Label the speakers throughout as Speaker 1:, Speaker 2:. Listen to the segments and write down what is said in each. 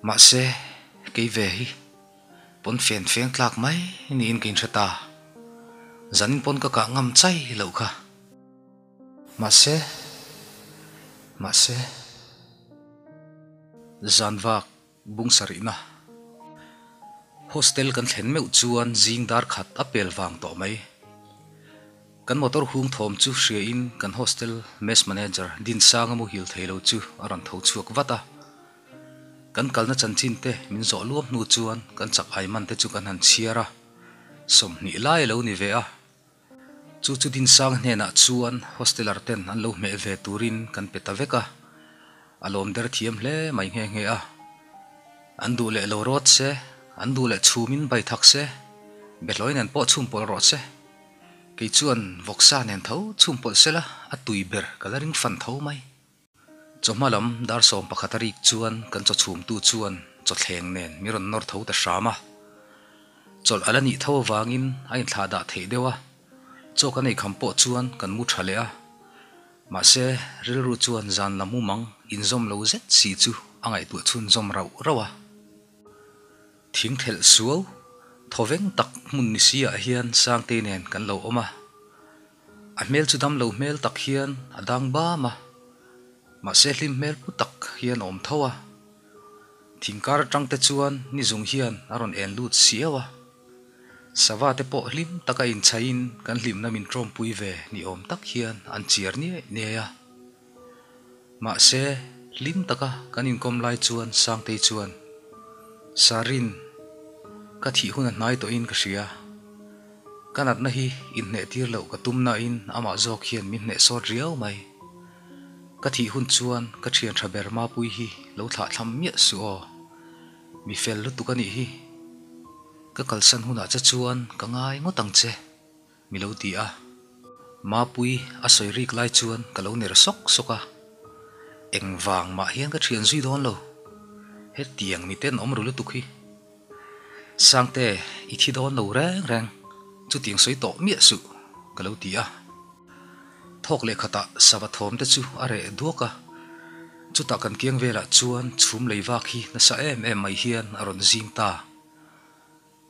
Speaker 1: Mahse, kei ve hi pawnfen feng tlak mai niin ka inhre ta. Zanin pawn ka kah ngam chai loh kha. Mahse, mahse, zan vak bung sarihna hostel kan thlen meuh chuan zing dar khat a pel vang tawh mai. Kan motor hung thawm chu hria in kan hostel mess manager Dinsanga muhil thei lo chu a rawn tho chhuak vat a. Kan kalna chanchin te min zawh luam hnu chuan kan chak ai man te chu kan han chhiar a, 20 lai a lo ni ve a. Chu chu Dinsang hnenah chuan hosteler ten an lo hmeh ve turin kan pe ta vek a, a lawm der thiam hle mai nghe nghe a. An duh leh lo rawt se, an duh leh chhumin bai thak se, behlawi nen pawh chhum pawlh rawh se. Kei chuan vawksa nen tho chhum pawlh sela a tui ber ka la ring fan tho mai. Chawhma lam dar 11 a rik chuan kan chaw chhumtu chuan chawthleng nen mi rawn nawr tho ta hram a. Chawlh a la nih tho avangin a inthlah dah theih deuh a, chaw kan eikham pawh chuan kan mu tha leh a. Mahse, rilru chuan zan la mu mang inzawm lo zet si chu a ngaihtuah chhunzawm rauh rauh a. Thing thelh suau, thawveng tak hmun ni si ah hian Sangtei nen kan lo awm a. A hmel chu dam lo hmel tak hian a dang bam a, mahse hlim hmel pu tak hian a awm tho a. Thing kar atang te chuan ni zung hian a rawn en lut siau a. Sava te pawh hlim taka inchhaiin kan hlimna min tawmpui ve ni awm tak hian an chiar niaih niaih a. Mahse, hlim taka kan inkawm lai chuan Sangtei chuan, Sarin, ka thih hun a hnai tawhin ka hria. Ka natna hi inhneh tir loh ka tum nain amah zawk hian min hneh sawt riau mai. Ka thih hun chuan ka thian tha ber Mapui hi lo thlah thlam miah suh aw. Mi fel lutuk a nih hi. Ka kalsan hunah che chuan ka ngai ngawt ang che. Mi lo ti a. Mapui a sawi rik lai chuan ka lo ner sawk sawk a. Engvang mah hian ka thian zui dawn lo. Hetiang miten awm ru lutuk hi. Sangte, i thi dawn lo reng reng. Chutiang sawi tawh miah suh, ka lo ti a. Thawk leh khatah sava thawm te chu a reh duak a. Chutah kan kiang velah chuan chhum lei vak hi nasa em em mai hian a rawn zing ta.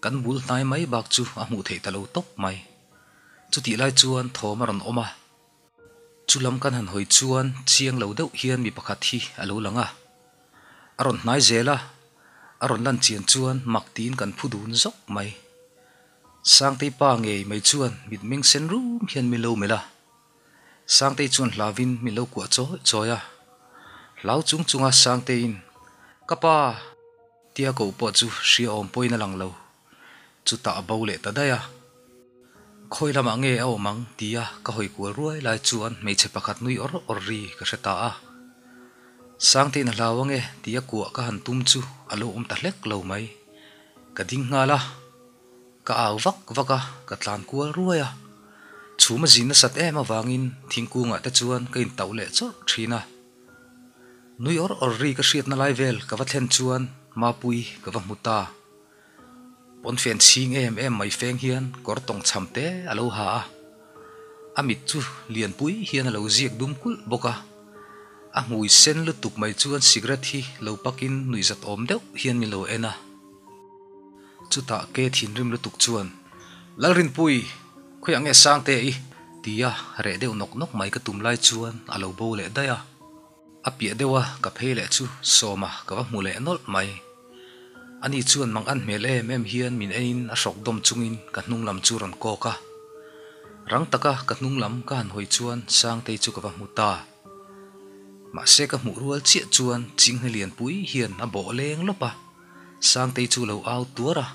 Speaker 1: Kan bul hnai mai bak chu a hmuh theih ta lo tawp mai. Chutih lai chuan thawm a rawn awm a. Chu lam kan han hawi chuan chiang lo deuh hian mi pakhat hi a lo lang a. A rawn hnai zel a, a rawn lan chian chuan mak tiin kan phu dun zawk mai. Sangtei pa ngei mai chuan mitmeng sen rum hian min lo melh a. Sangtei chuan hlauvin min lo kuah chawi chawi a. Hlau chung chunga Sangteiin, Ka pa! Tia koh pawh chu hria awm pawhin a lang lo. Chutah a bo leh ta daih a. Khawi lamah nge a awm ang tia ka hawi kual ruai lai chuan hmeichhe pakhat nui awr awr ri ka hre ta a. Sangtein a hlau ange tia kuah ka han tum chu a lo awm ta hlek lo mai. Ka ding nghal a. Ka au vak vak a, ka tlan kual ruai a. Chhum a zin nasat em avangin thingkungah te chuan ka intauh leh chawrh thin a. Nui awr awr ri ka hriatna lai vel ka va thlen chuan Mapui ka va hmu ta. Pawnfen chhing em em mai feng hian kawr tawng chham te a lo ha a. A mit chu lianpui hian a lo ziak dum kulh bawk a. A hmui sen lutuk mai chuan cigarette hi lo pakin nuihzat awm deuh hian min lo en a. Chutah ke thinrim lutuk chuan, Lalrinpui, khawiah nge Sangte i? Tia reh deuh nawk nawk mai ka tum lai chuan a lo bo leh daih a. A piah deuha ka phei leh chu Sawma ka va hmu leh nawlh mai. Ani chuan mang an hmel em em hian min enin a hrawk dawm chungin ka hnung lam chu rawn kawk a. Rang taka ka hnung lam ka han hawi chuan Sangtei chu ka va hmu ta. Mahse ka hmuh rual chiah chuan chinghne lianpui hian a bawh leng lawp a. Sangtei chu lo au tuar a,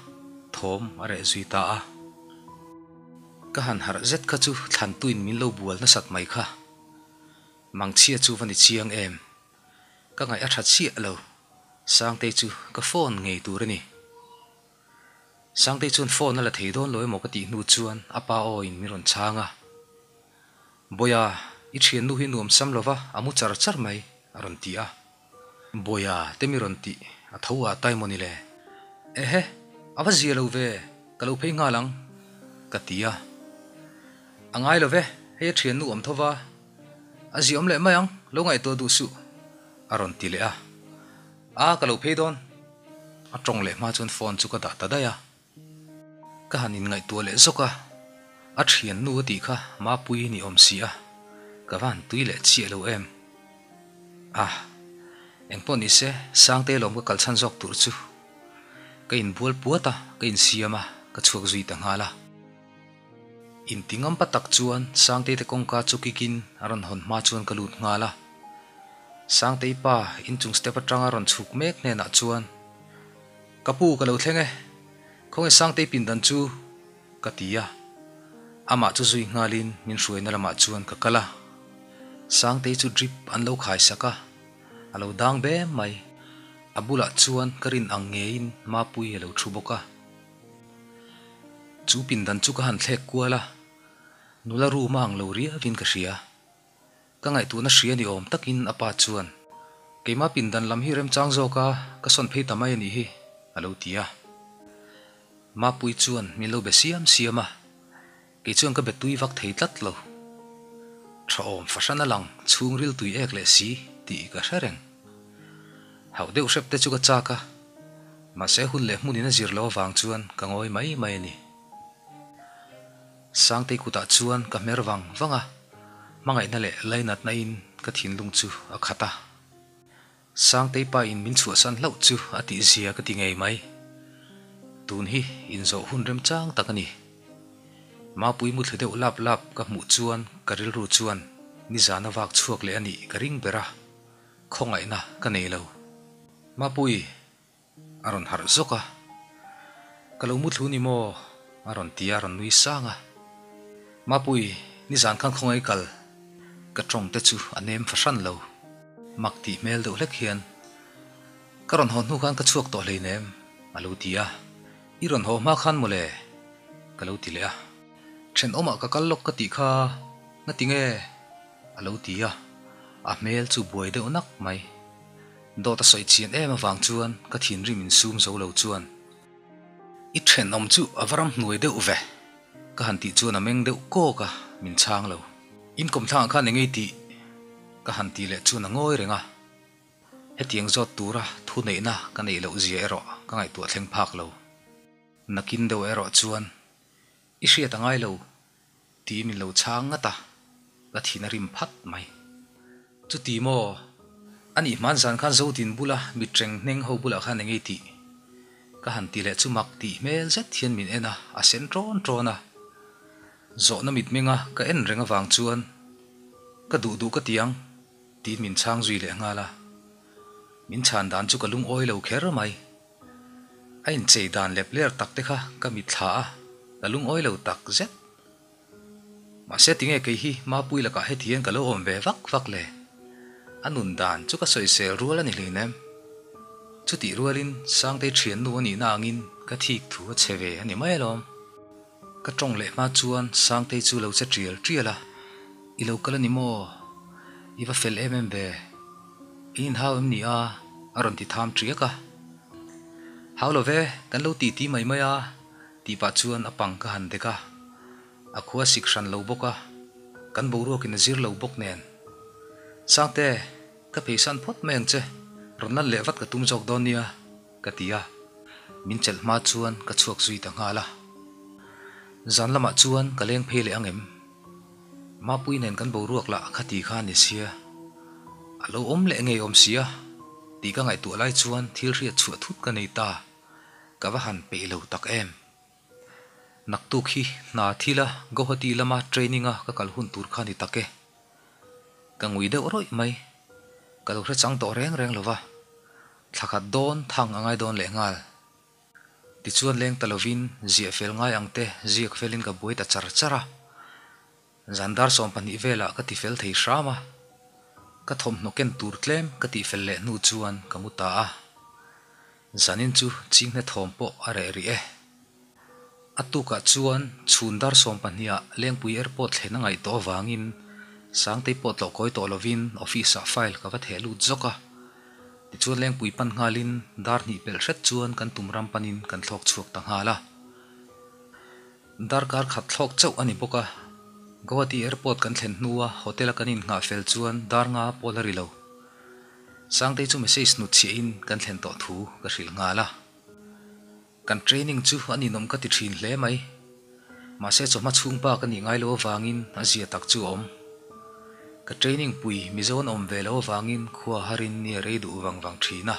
Speaker 1: thawm a reh zui ta a. Ka han harh zet kha chu thlantuin min lo bual nasat mai kha. Mangchhia chu va ni chiang em? Ka ngaih a tha chiah lo. Sangtei chu ka phone ngei tur a ni. Sangtei chuan phone a la thei dawn lo emaw ka tih hnu chuan a pa aw in min rawn chhang a. Bawiha, i thiannu hi nuam sam lova a mu char char mai, a rawn ti a. Bawiha te mi rawn tih a tho ah tai maw ni le? Ehe, a va zia lo ve, ka lo phei nghal ang, ka ti a. A ngai lo ve, hei a thiannu awm tho va, a ziawm leh mai ang, lo ngaihtuah duh suh, a rawn ti leh a. A, ka lo phei dawn. A tawng leh hma chuan phone chu ka dah ta daih a. Ka han inngaihtuah leh zawk a, a thiannu a tih kha Mapuii ni awm si a, ka va han tui leh chiah lo em. Ah, engpawh ni se, Sangte lawm ka kalchhan zawk tur chu. Ka inbual puat a, ka insiam a, ka chhuak zui ta nghal a. Inti ngampa tak chuan Sangtei te kawngka chu kikin a rawn hawn hma chuan ka lut nghal a. Sangtei pa inchung step atanga rawn chhuk mek hnenah chuan, Ka pu ka lo thleng e, khawnge Sangtei pindan chu? ka ti a. Amah chu zui nghalin min hruaina lamah chuan ka kal a. Sangtei chu drip an lo khai sak a, a lo dang bem mai. A bulah chuan ka rin ang ngeiin Mapuii a lo thu bawk a. Chu pindan chu ka han thlek kual a, nula room a ang lo riauin ka hria. Ka ngaihtuahna hria ni awm takin a pa chuan, Keimah pindan lam hi remchang zawk a, ka sawn phei ta mai a nih hi, a lo ti a. Mapui chuan min lo be siam siam a, kei chuan ka be tui vak thei tlat lo. Tha awm fahran a lang chhungril tui ek leh si tih ka hre reng. Hauh deuh hrep te chu ka chak a, mahse hun leh hmunin a zir lo avang chuan ka ngawi mai mai a ni. Sangtei kutah chuan ka hmer vang vang a, hmangaihna leh lainatna in ka thinlung chu a khat a. Sangtei pa in min chhuahsan hlauh chu a tih zia ka ti ngei mai. Tun hi inzawh hun remchang tak a ni. Mapui muthlu deuh lap lap ka hmuh chuan ka rilru chuan nizan a vak chhuak leh a nih ka ring ber a, khawngaihna ka nei lo. Mapui! A rawn harh zawk a, Ka lo muthlu ni maw? a rawn ti a, a rawn nui sang a. Mapui, nizan khan khawngaih kal ka tawng te chu a nem fahran lo. Mak tih hmel deuh hlek hian, Ka rawn haw hnu khan ka chhuak tawh hleinem, a lo ti a. I rawn haw hma khan mawle? ka lo ti leh a. Thenawmah ka kal lawk ka tih kha ngati nge? a lo ti a, a hmel chu buai deuh nak mai. Dawt a sawi chian em avang chuan ka thinrim insum zo lo chuan, I thenawm chu a va ram hnuai deuh ve, ka han tih chuan a meng deuh kawk a, min chhang lo. In kawmthlangah khan engei tih? ka han tih leh chuan a ngawi reng a. Hetiang zawt tura thuneihna ka neih loh zia erawh ka ngaihtuah thleng phak lo. Nakin deuh erawh chuan, I hriat a ngai lo, Tiin min lo chhang ngat a, ka thin a rim phat mai. Chuti maw? A nih hman zan khan Zodin bula mitreng hneng ho bulah khan eng ei tih? Ka han ti leh chu mak tih hmel zet hian min en a, a sen ṭawn ṭawn a. Zawhna mitmenga ka en reng avang chuan ka duh duh ka ti ang tiin min chhang zui leh nghal a. Min chhan dan chu ka lungawi lo kher mai. A inchei dan lep ler tak te kha ka mitthla a, ka lungawi lo tak zet. Mahse tinge kei hi Mapui lakah heti hian ka lo awm ve vak vak le? A nun dan chu ka sawisel rual a ni hleinem. Chutih rualin Sangtei thiannu a nihna angin ka thik thu a chhe ve a ni mai alawm. Ka tawng leh hma chuan Sangtei chu lo che tial tial a, I lo kal a ni maw? I va fel em em ve. In inhau em ni a? A rawn ti tham tiak a. Hau lo ve, kan lo titi mai mai a, tih pah chuan a pang ka han dek a. A khua sik hran lo bawk a, kan boruakin a zir lo bawk nen. Sangte, ka pheisan phawt mai ang che, rawn lan leh vat ka tum zawk dawn nia, ka ti a. Min chelh hma chuan ka chhuak zui ta nghal a. Zan lamah chuan ka leng phei leh ang em? Mapui nen kan boruak lah kha ti kha a ni sia. A lo awm leh ngei awm sia tih ka ngaihtuah lai chuan thil hriat chhuah thut ka nei ta. Ka va han peih lo tak em. Naktuk hi hna thila Guwahati lama training a ka kal hun tur kha ni tak e. Ka ngui deuh rawih mai. Ka lo hre chang tawh reng reng lo va. Thla khat dawn thang a ngai dawn leh nghal. Tichuan leng ta lovin ziah fel ngai ang te ziak felin ka buai ta char char a. Zan dar 12 velah ka ti fel thei hram a. Ka thawmhnaw ken tur tlem ka tih fel leh hnu chuan ka mu ta a. Zanin chu chinghne thawm pawh a reh rih e. A tukah chuan chhun dar 12 ah Lengpui Airport thlen a ngaih tawh avangin Sangtei pawh tlawh kawi tawh lovin office ah file ka va theh lut zawk a. Tichuan Lengpui pan nghalin dar hnih pelh hret chuan kan tum ram panin kan thlawk chhuak ta nghal a. Darkar khat thlawk chauh a ni bawk a, Guwahati Airport kan thlen hnua hotel a kan innghah fel chuan dar nga pawl a ri lo. Sangtei chu message hnutchhiahin kan thlen tawh thu ka hrilh nghal a. Kan training chu a ninawm ka ti thin hle mai. Mahse chawhma chhung bak a nih ngai lo avangin a zia tak chu a awm. Ka training pui Mizo an awm ve lo avangin khua harin ni a rei duh vang vang thin a.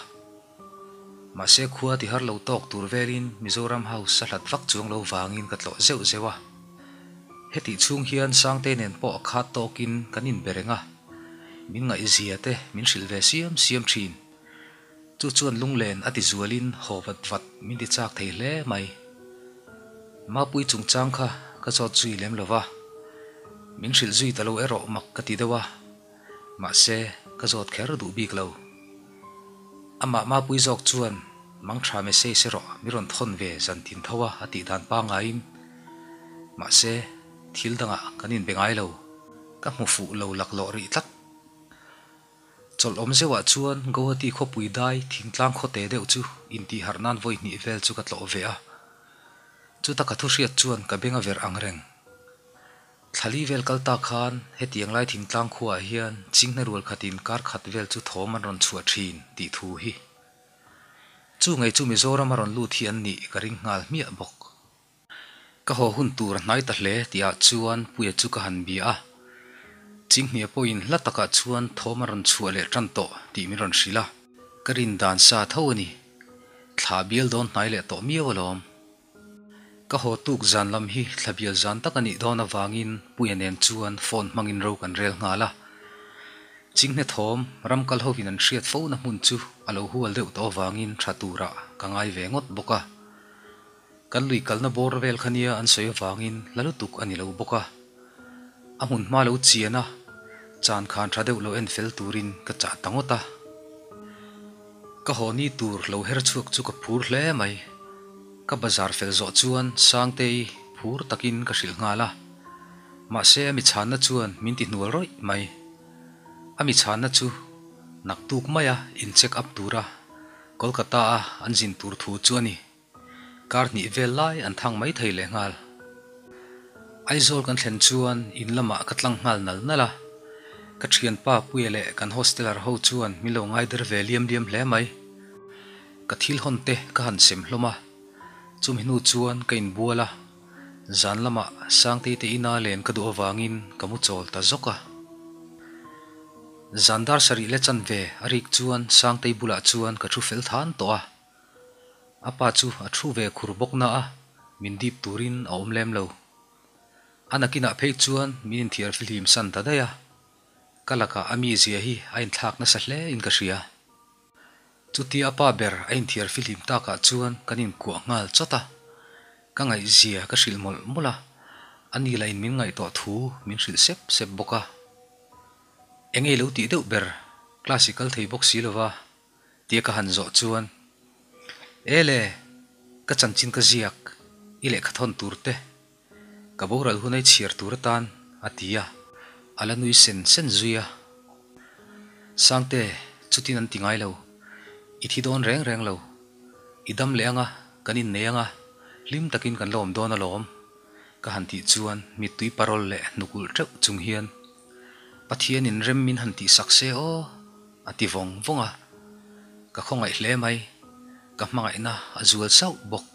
Speaker 1: Mahse khua ti har lo tawk tur velin Mizoram House a hlat vak chuang lo vangin ka tlawh zeuh zeuh a. Hetih chhung hian Sangte nen pawh a khat tawkin kan inbe reng a, min ngaihzia te min hrilh ve siam siam thin. Chu chuan lunglen a ti zualin haw vat vat min ti chak thei hle mai. Mapui chungchang kha ka zawt zui lem lo va, min hrilh zui ta lo erawh mak ka ti deuh a, mahse ka zawt kher duh bik lo. Amah Mapui zawk chuan mang tha message erawh mi rawn thawn ve zan tin tho a a tih dan pangaiin mahse thil dangah kan inbe ngai lo, ka hmu fuh lo laklawh rih tlat. Chawlh awm zeuhah chuan Guwahati khawpui dai thingtlang khawte deuh chu intihharh nan vawi hnih vel chu ka tlawh ve a. Chuta ka thu hriat chuan ka beng a verh ang reng. Thlali vel kal ta khan hetiang lai thingtlang khuaah hian chinghne rual khatin kar khat vel chu thawm an rawn chhuah thin tih thu hi. Chu ngei chu Mizoram a rawn lut hi an nih ka ring nghal hmiah bawk. Ka haw hun tur a hnai ta hle tihah chuan Puia chu ka han bia a. Chinghnia pawhin hla takah chuan thawm a rawn chhuah leh tan tawh tih min rawn hrilh a. Ka rin dan sa tho a ni. Thla bial dawn hnai leh tawh miau alawm. Ka haw tuk zan lam hi thla bial zan tak a nih dawn avangin Puia nen chuan phone hmangin ro kan rel nghal a. Chinghne thawm ram kal hovin an hriat fona hmun chu a lo hual deuh tawh avangin tha turah ka ngai ve ngawt bawk a. Kan lui kalna bawr vel kha nia an sawi avangin hla lutuk a ni lo bawk a. A hmun hma lo chian a, chan khan tha deuh lo en fel turin ka chah ta ngawt a. Ka haw ni tur lo her chhuak chu ka phur hle mai. Ka bazar fel zawh chuan Sangtei phur takin ka hrilh nghal a. Mahse a mi chhanna chuan min ti hnual rawih mai. A mi chhanna chu naktuk maia in check up tura Kolkata-a an zin tur thu chu a ni. Kar hnih vel lai an thang mai thei leh nghal. Aizawl kan thlen chuan in lamah ka tlang nghal nal nal a. Ka thianpa Puia leh kan hosteler ho chuan min lo ngaider ve liam liam hle mai. Ka thil hawn te ka han sem hlawm a. Chumi hnu chuan ka inbual a. Zan lamah Sangtei te ina len ka duh avangin ka mu chawl ta zawk a. Zan dar sarih leh chanve a rik chuan Sangtei bulah chuan ka thu fel than tawh a. A pa chu a thu ve khur bawk na a, min dip turin a awm lem lo. A nakinah phei chuan min inthiar fihlim san ta daih a, ka lakah a mizia hi a inthlak nasa hle in ka hria. Chutia a pa ber a inthiar fihlim takah chuan kan inkuah nghal chawt a, ka ngaihzia ka hrilh mawlh mawlh a, a ni lahin min ngaihtuah thu min hrilh sep sep bawk a. Eng ei lo tih deuh ber, class i kal thei bawk si lova, Tia ka han zawh chuan, E le, ka chanchin ka ziak, i lehkha thawn tur te, ka boral hun ei chhiar tur atan, a ti a, a la nui sen sen zui a. Sangte, chutin an ti ngai lo, i thi dawn reng reng lo, i dam leh anga, kan innei anga, hlim takin kan la awm dawn alawm, ka han tih chuan mittui parawl leh hnukulh teuh chung hian, Pathianin rem min han tihsak se aw. A ti vawng vawng a, ka khawngaih hle mai, ka hmangaihna a zual sauh bawk.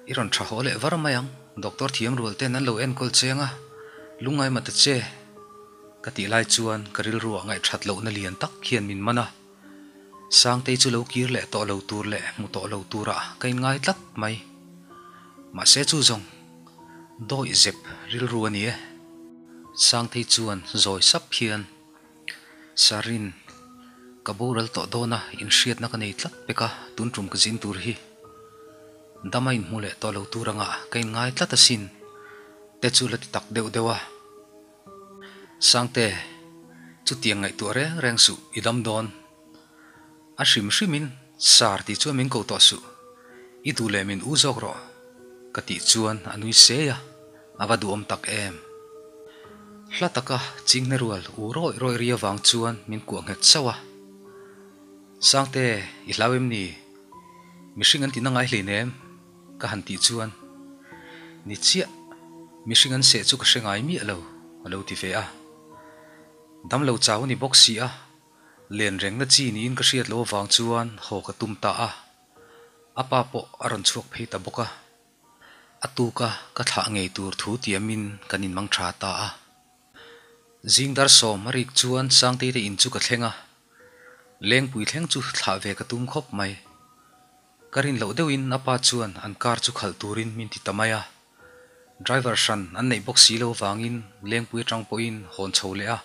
Speaker 1: I rawn tha haw leh var mai ang, doctor thiam rual ten an lo enkawl cheng a, lungngai mah ta che, ka tih lai chuan ka rilruah ngaihthat lohna lian tak hian min man a, Sangtei chu lo kir leh tawh lo tur leh hmu tawh lo turah ka inngai tlat mai. Mahse chu zawng, dawih zep rilru a ni e. Sangtei chuan zawi sap hian. Sarin, ka boral tawh dawn a, inhriatna ka nei tlat pek a, tun tum ka zin tur hi. Dama inhmu leh tawh lo tur anga ka inngai tlat asin, te chu la ti tak deuh deuh a. Sangte, chutiang ngaihtuah reng reng suh, i dam dawn. A hrim hrimin Sar tih chuan min ko tawh suh, i duh leh min u zawk rawh, ka tih chuan a nui sei a, a va duhawm tak em. Hla taka chinghne rual u rawih rawih ri avang chuan min kuah nghet sauh a. Sangte, i hlau em ni? Mihring an tina ngai hleinem, ka han tih chuan, Ni chiah, mihring an seh chu ka hre ngai miah lo, a lo ti ve a. Damlo chau a ni bawk si a, Len rengna chi niin ka hriat loh avang chuan haw ka tum ta a. A pa pawh a rawn chhuak phei ta bawk a. A tuka ka thlah ngei tur thu tiamin kan inmang tha ta a. Zing dar sawm a rik chuan Sangtei te in chu ka thleng a. Lengpui thleng chu thlah ve ka tum khawp mai. Ka rin loh deuhin a pa chuan an car chu khalh turin min ti ta mai a. Driver hran an neih bawk si lo vangin Lengpui atang pawhin hawn chho leh a,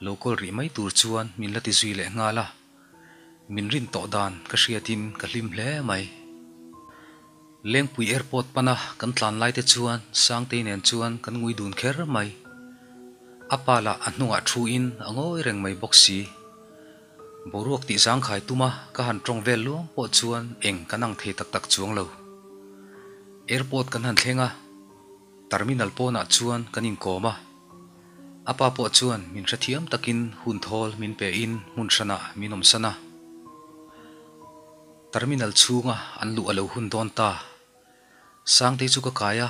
Speaker 1: lo kawl rih mai tur chuan min la ti zui leh nghal a. Min rin tawh dan ka hriatin ka hlim hle mai. Lengpui airport pana kan tlan lai te chuan Sangtei nen chuan kan ngui dun kher mai. A pa lah a hnungah thu in a ngawi reng mai bawk si. Boruak tih zangkhai tuma ka han tawng vel luang pawh chuan eng kan ang thei tak tak chuang lo. Airport kan han thleng a, terminal pawnah chuan kan inkawm a. A pa pawh chuan min hrethiam takin hun thawl min pe in hmun hranah min awmsan a. Terminal chhunga an luh a lo hun dawn ta. Sangtei chu ka kai a,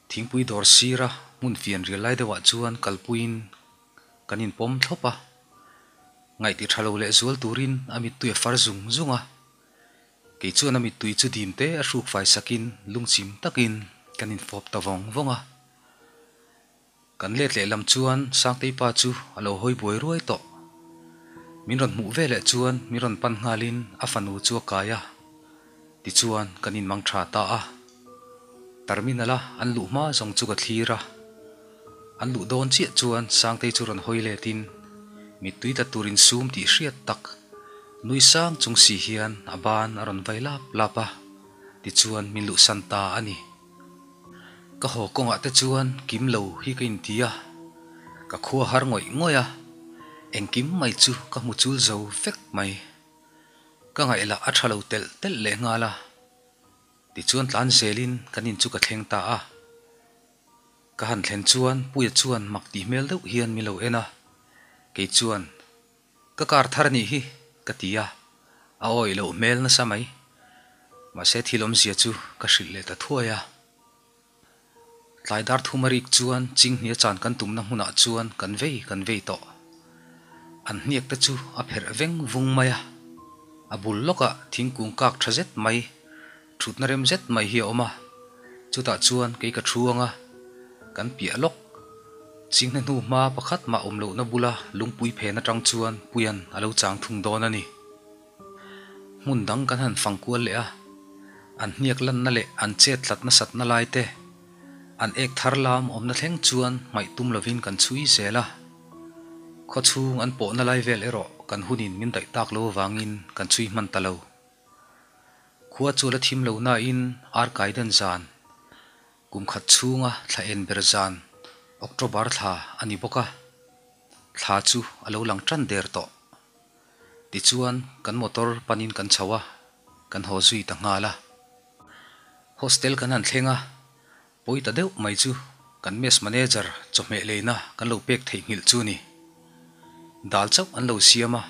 Speaker 1: thingpui dawr sira hmun fian rial lai deuhah chuan kalpuiin kan inpawm thlawp a. Ngaihti tha lo leh zual turin a mittui a far zung zung a. Kei chuan a mittui chu dim te a hruk fai sakin lungchim takin kan infawp ta vawng vawng a. Kan let leh lam chuan Sangtei pa chu a lo hawi buai ruai tawh. Min rawn hmuh ve leh chuan min rawn pan nghalin a fanu chu a kai a, tichuan kan inmang tha ta a. Terminal a an luh hma zawng chu ka thlir a, an luh dawn chiah chuan Sangtei chu rawn hawi letin mittui tla tur insum tih hriat tak nui sang chung si hian a ban a rawn vai lap lap a, tichuan min luhsan ta a ni. Ka haw kawngah te chuan kim lo hi ka inti a, ka khua har ngawih ngawih a, engkim mai chu ka hmu chul zo vek mai. Ka ngaihlah a tha lo telh telh leh nghal a, tichuan tlan zelin kan in chu ka thleng ta a. Ka han thlen chuan Puia chuan mak tih hmel deuh hian min lo en a, kei chuan Ka kar thar anih hi, ka ti a, a awih loh hmel nasa mai. Mahse thil awmzia chu ka hrilh leh ta thuai a. Tlai dar thum a rik chuan Chinghnia chan kan tumna hmunah chuan kan vei kan vei tawh. An hniak te chu a pherh veng vung mai a. A bul lawkah thingkung kak tha zet mai, thutna rem zet mai hi a awm a. Chutah chuan kei ka thu ang a, kan piah lawk. Chinghne hnu hma pakhat mah awm lohna bula lungpui phen atang chuan Puian a lo chang thung dawn a ni. Hmun dang kan han fang kual leh a, an hniak lanna leh an chet tlat nasatna lai te, an ek thar lam awmna thleng chuan hmaih tum lovin kan chhui zel a. Khawchhung an pawhna lai vel erawh kan hunin min daih tak lo avangin kan chhui hman ta lo. Khua chu la thim lo nain Arkaiden zan Kum khat chhunga thla en ber zan October thla a ni bawk a, thla chu a lo lang tan der tawh. Tichuan kan motor panin kan chho a, kan haw zui ta nghal a. Hostel kan han thleng a, pawi ta deuh mai chu kan mess manager chawhmeh leina kan lo pek theihnghilh chu ni. Dal chauh an lo siam a,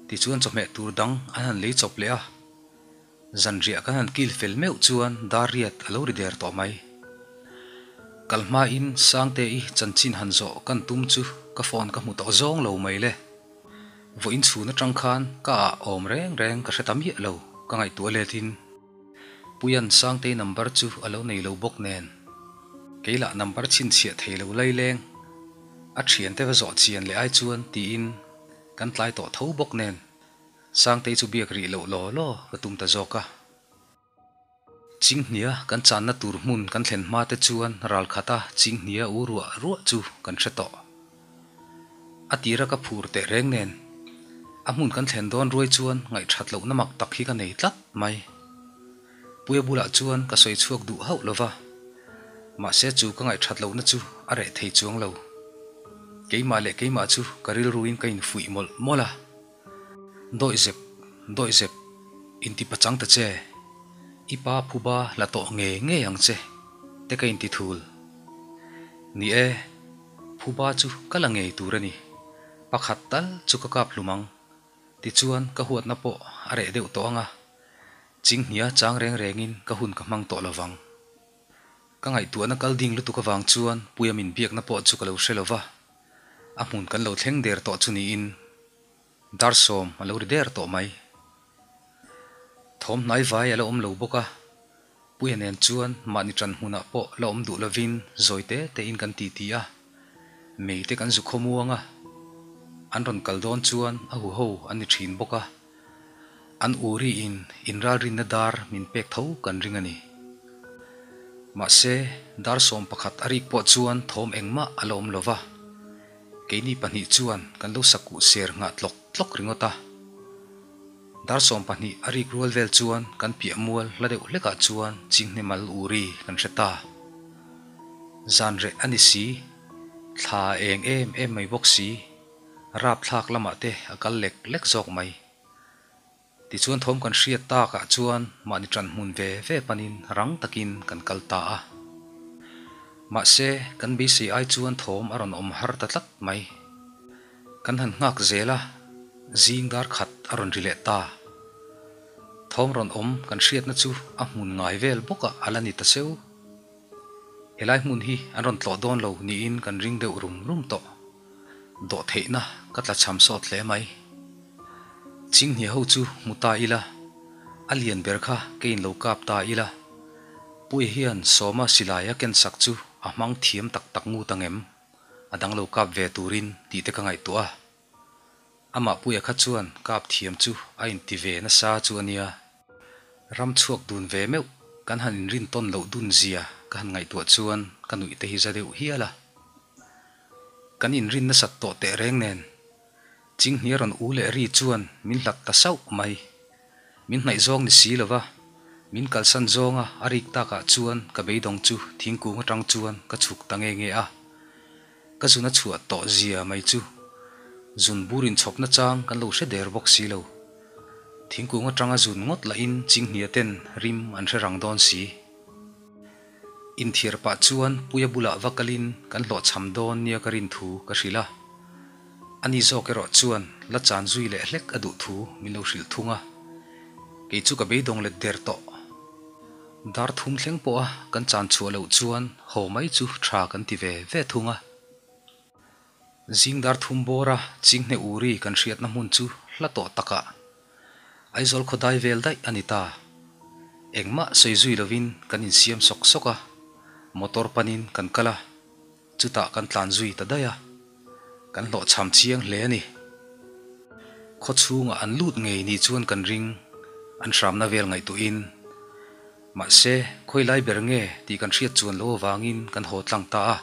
Speaker 1: tichuan chawhmeh tur dang an han lei chawp leh a. Zanriah kan han kil fel meuh chuan dar riat a lo ri der tawh mai. Kal hmain Sangte-i chanchin han zawh kan tum chu ka phone ka hmu tawh zawng lo mai le. Vawiin chhun atang khan ka ah awm reng reng ka hre ta miah lo ka ngaihtuah letin Puia'n Sangtei number chu a lo nei lo bawk nen kei lah number chhinchhiah thei lo laileng a thiante va zawh chian leh ai chuan tiin kan tlai tawh tho bawk nen Sangtei chu biak rih loh law law ka tum ta zawk a. Chinghnia kan channa tur hmun kan thlen hma te chuan ral khata Chinghnia u ruah ruah chu kan hre tawh. A tira ka phur teh reng nen a hmun kan thlen dawn ruai chuan ngaihthat lohna mak tak hi ka nei tlat mai. Puia bulah chuan ka sawi chhuak duh hauh lo va, mahse chu ka ngaihthat lohna chu a reh thei chuang lo. Keimah leh keimah chu ka rilruin ka infuih mawlh mawlh a. Dawihzep, dawihzep, inti pachang ta che, i pa phuba la tawh ngei ngei ang che, te ka inti thul. Ni e, phuba chu ka la ngei tur a ni, pakhat tal chu ka kap hlum ang, tichuan ka huatna pawh a reh deuh tawh ang a, chinghnia chang reng rengin ka hun ka hmang tawh lovang. Ka ngaihtuahna kal ding lutuk avang chuan Puia min biakna pawh chu ka lo hre lova, a hmun kan lo thleng der tawh chu niin Dar sawm a lo ri der tawh mai. Thawm hnai vai a la awm lo bawk a, Puia nen chuan mahni ṭan hmunah pawh la awm duh lovin zawi te tein kan titi a, mei te kan zu khawmuang a, an rawn kal dawn chuan a huho an ni ṭhin bawk a, an uri in inralrinna dar min pek tho kan ring a ni. Mahse, dar 11 a rik pawh chuan thawm engmah a la awm lo va, keini pahnih chuan kan lo sakuh ser nghah tlawk tlawk ringawt a. Dar 12 a rik rual vel chuan kan piah mual hla deuh hlekah chuan chinghne mal uri kan hre ta. Zan reh a ni si, thla a eng em em mai bawk si, rapthlak lamah te a kal lek lek zawk mai. Tichuan thawm kan hriat takah chuan mahni ṭan hmun ve ve panin rang takin kan kal ta a. Mahse, kan beisei ai chuan thawm a rawn awm har ta tlat mai. Kan han nghak zel a, zing dar khat a rawn ri leh ta. Thawm rawn awm kan hriatna chu a hmun ngai vel bawkah a la ni ta cheu. Helai hmun hi an rawn tlawh dawn lo niin kan ring deuh rum rum tawh. Dawhtheihna ka tla cham sawt hle mai. Chinghnia ho chu hmu ta ila, a lian ber kha keiin lo kap ta ila. Puia hian Sawma silai a kensak chu a hmang thiam tak tak ngut ang em? A dang lo kap ve turin tih te ka ngaihtuah a. Amah Puia kha chuan kap thiam chu a inti ve nasa chu a nia. Ram chhuak dun ve meuh kan han inrin tawn loh dun zia ka han ngaihtuah chuan ka nuih te hi za deuh hial a. Kan inrin nasat tawh teh reng nen Chinghnia rawn u leh ri chuan min hlat ta sauh mai. Min hnaih zawng ni si lova, min kalsan zawnga a rik takah chuan ka beidawng chu thingkung atang chuan ka chhuk ta nge nge a. Ka zun a chhuah tawh zia mai chu zun bur inchhawpna chang kan lo hre der bawk si lo. Thingkung atanga zun ngawt lahin chinghnia ten rim an hre rang dawn si. Inthiar pah chuan Puia bulah va kalin kan hlawhchham dawn nia ka rin thu ka hrilh a. Ani zawk erawh chuan la chan zui leh hlek a duh thu min lo hrilh thung a, kei chu ka beidawng let der tawh. Dar thum thleng pawha kan chan chhuah loh chuan haw mai chu tha kan ti ve ve thung a. Zing dar thum bawra Chinghne Uri kan hriatna hmun chu hla tawh takah Aizawl khawdai vel daih a ni ta. Engmah sawi zui lovin kan insiam sawk sawk a, motor panin kan kal a. Chutah kan tlan zui ta daih a, kan hlawhchham chiang hle a ni. Khaw chhungah an lut ngei ni chuan kan ring, an hramna vel ngaihtuahin. Mahse, khawi lai ber nge tih kan hriat chuan lo avangin kan haw tlang ta a,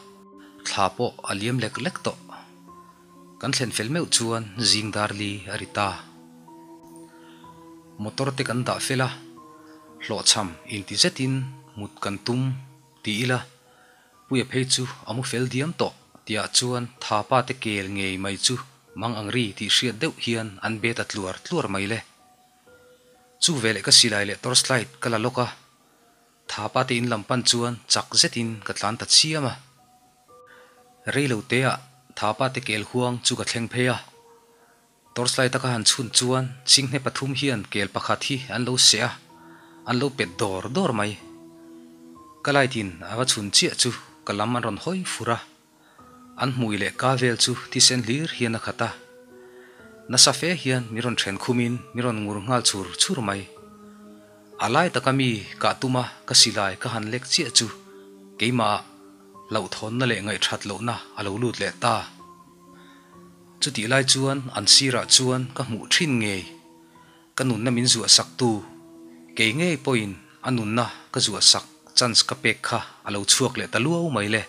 Speaker 1: thla pawh a liam lek lek tawh. Kan thlen fel meuh chuan zing dar li a ri ta. Motor te kan dah fel a, hlawhchham inti zetin mut kan tum ti ila, Puia phei chu a mu fel diam tawh tihah chuan Thapa te kel ngei mai chu mang ang ri tih hriat deuh hian an be ta tluar tluar mai le. Chu veleh ka silai leh torchlight ka la lawk a, Thapa te in lam pan chuan chak zetin ka tlan ta chiam a. Rei lo teah Thapa te kel huang chu ka thleng phei a. Torchlight a ka han chhun chuan chinghne pathum hian kel pakhat hi an lo seh a, an lo pet dawr dawr mai. Ka light in a va chhun chiah chu ka lam an rawn hawi fur a, an hmui leh ka vel chu thisen hlir hian a khat a. Nasa fe hian min rawn then khumin min rawn ngur nghal chur chur mai. A lai taka mi kah tuma ka silai ka han lek chiah chu keimahah hlauhthawnna leh ngaihthat lohna a lo lut leh ta. Chutih lai chuan an sirah chuan ka hmuh thin ngei, ka nunna min zuah sak tu, kei ngei pawhin a nunna ka zuah sak chance ka pek kha a lo chhuak leh ta luau mai le.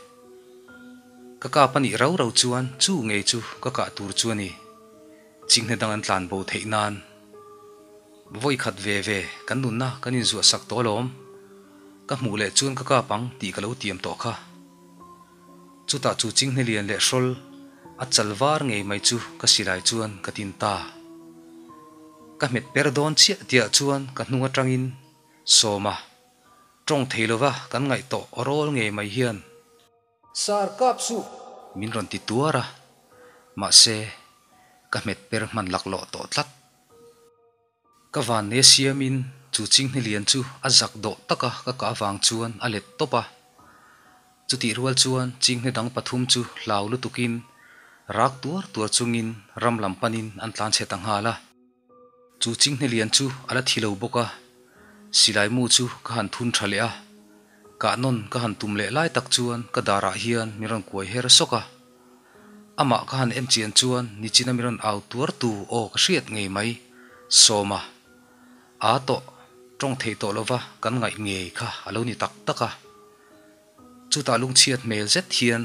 Speaker 1: Ka kap a nih rau rau chuan chu ngei chu ka kah tur chu a ni, chinghne dang an tlan bo theih nan. Vawi khat ve ve kan nunna kan inzuah sak tawh alawm, ka hmuh leh chuan ka kap ang tih ka lo tiam tawh kha. Chutah chu chinghne lian leh hrawl a chal var ngei mai chu ka silai chuan ka tin ta. Ka hmet per dawn chiah tihah chuan ka hnung atangin Sawma tawng thei lova kan ngaih tawh rawl ngei mai hian. Sar kap suh! Min rawn ti tuar a, mahse ka hmet per hman laklawh tawh tlat. Ka vanne siamin chu chinghne lian chu a zak dawh taka ka kah avang chuan a let tawp a. Chutih rual chuan chinghne dang pathum chu hlau lutukin rak tuar tuar chungin ram lam panin an tlan chhe ta nghal a. Chu chinghne lian chu a la thi lo bawk a. Silai mu chu ka han thun tha leh a, kah nawn ka han tum leh lai tak chuan ka darah hian min rawn kuai her sawk a. Amah ka han en chian chuan nichina min rawn au tuar tu aw ka hriat ngei mai, Sawma. Aa tawh, tawng theih tawh lova kan ngaih ngei kha a lo ni tak tak a. Chutah lungchhiat hmel zet hian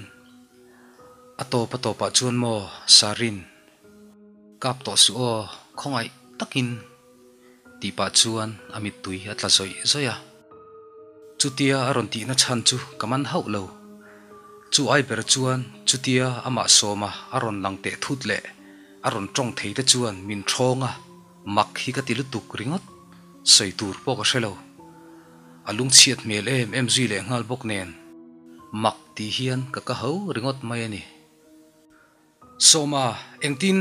Speaker 1: a tawp a tawpah chuan maw Sarin, kap tawh suh aw, khawngaih takin tih pah chuan a mittui a tla zawih zawih a. Chutia a rawn tihna chhan chu ka man hauh lo. Chu ai ber chuan chutia amah sawma a rawn lang teh thut leh a rawn tawng thei te chuan min ṭhawng a. Mak hi ka ti lutuk ringawt, sawi tur pawh ka hre lo. A lungchhiat hmel em em zui leh nghal bawk nen, mak ti hian ka ka ho ringawt mai a ni. Sawma, engtin?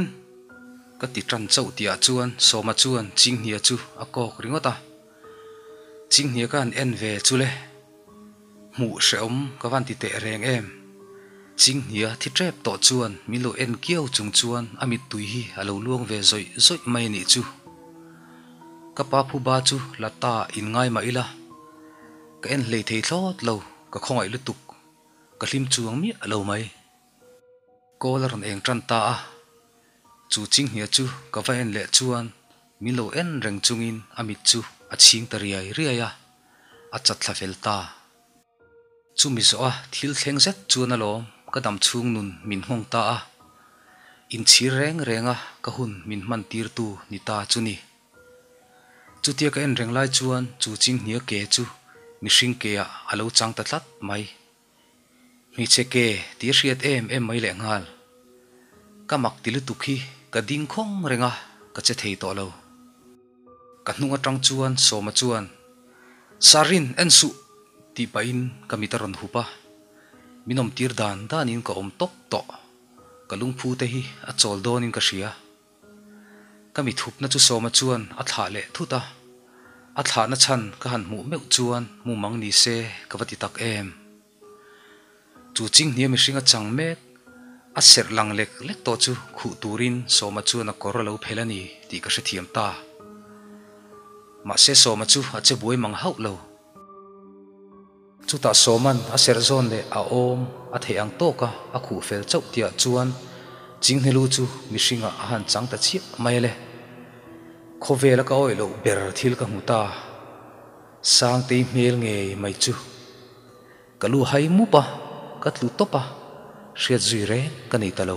Speaker 1: Ka ti tan chauh tihah chuan Sawma chuan Chinghnia chu a kawk ringawt a. Chinghnia ka han en ve chu le. Hmuh hrehawm ka van ti teh reng em? Chinghnia thi tep tawh chuan min lo en kiau chung chuan a mittui hi a lo luang ve zawih zawih mai a nih chu. Ka pa phuba chu la ta in ngai mah ila, ka en hlei thei thlawt lo, ka khawngaih lutuk, ka hlim chuang miah lo mai. Kawl a rawn eng tan ta a, chu Chinghnia chu ka va en leh chuan min lo en reng chungin a mit chu a chhing ta riai riai a. a chat thla fel ta. Chumi zawh a thil thleng zet chuan alawm ka dam chhung nun min nghawng ta a, inchhir reng reng a ka hun min hman tir tu ni ta chu ni. Chutia ka en reng lai chuan chu chinghnia ke chu mihring ke ah a lo chang ta tlat mai. Hmeichhe ke tih a hriat em em mai leh nghal. Ka mak ti lutuk hi ka ding khawng reng a, ka che thei tawh lo. Ka hnung atang chuan Sawma chuan, Sarin, en suh! tih pahin ka mit a rawn hup a. Min awmtir dan danin ka awm tawp tawh. Ka lungphu te hi a chawl dawnin ka hria. Ka mit hupna chu Sawma chuan a thlah leh thut a, a thlahna chhan ka han hmuh meuh chuan mumang ni se ka va ti tak em. Chu chinghnia mihring a chang mek, a serh lang lek lek tawh chu khuh turin Sawma chuan a kawr a lo phel a ni tih ka hrethiam ta. Mahse Sawma chu a che buai mang hauh lo. Chutah Sawman a serh zawn leh a awm a theih ang tawka a khuh fel chauh tihah chuan Chinghnilu chu mihringah a han chang ta chiah mai ale. Khawvela ka awih loh ber thil ka hmu ta. Sangtei hmel ngei mai chu ka lu hai mup a, ka tlu tawp a, hriat zui reng ka nei ta lo.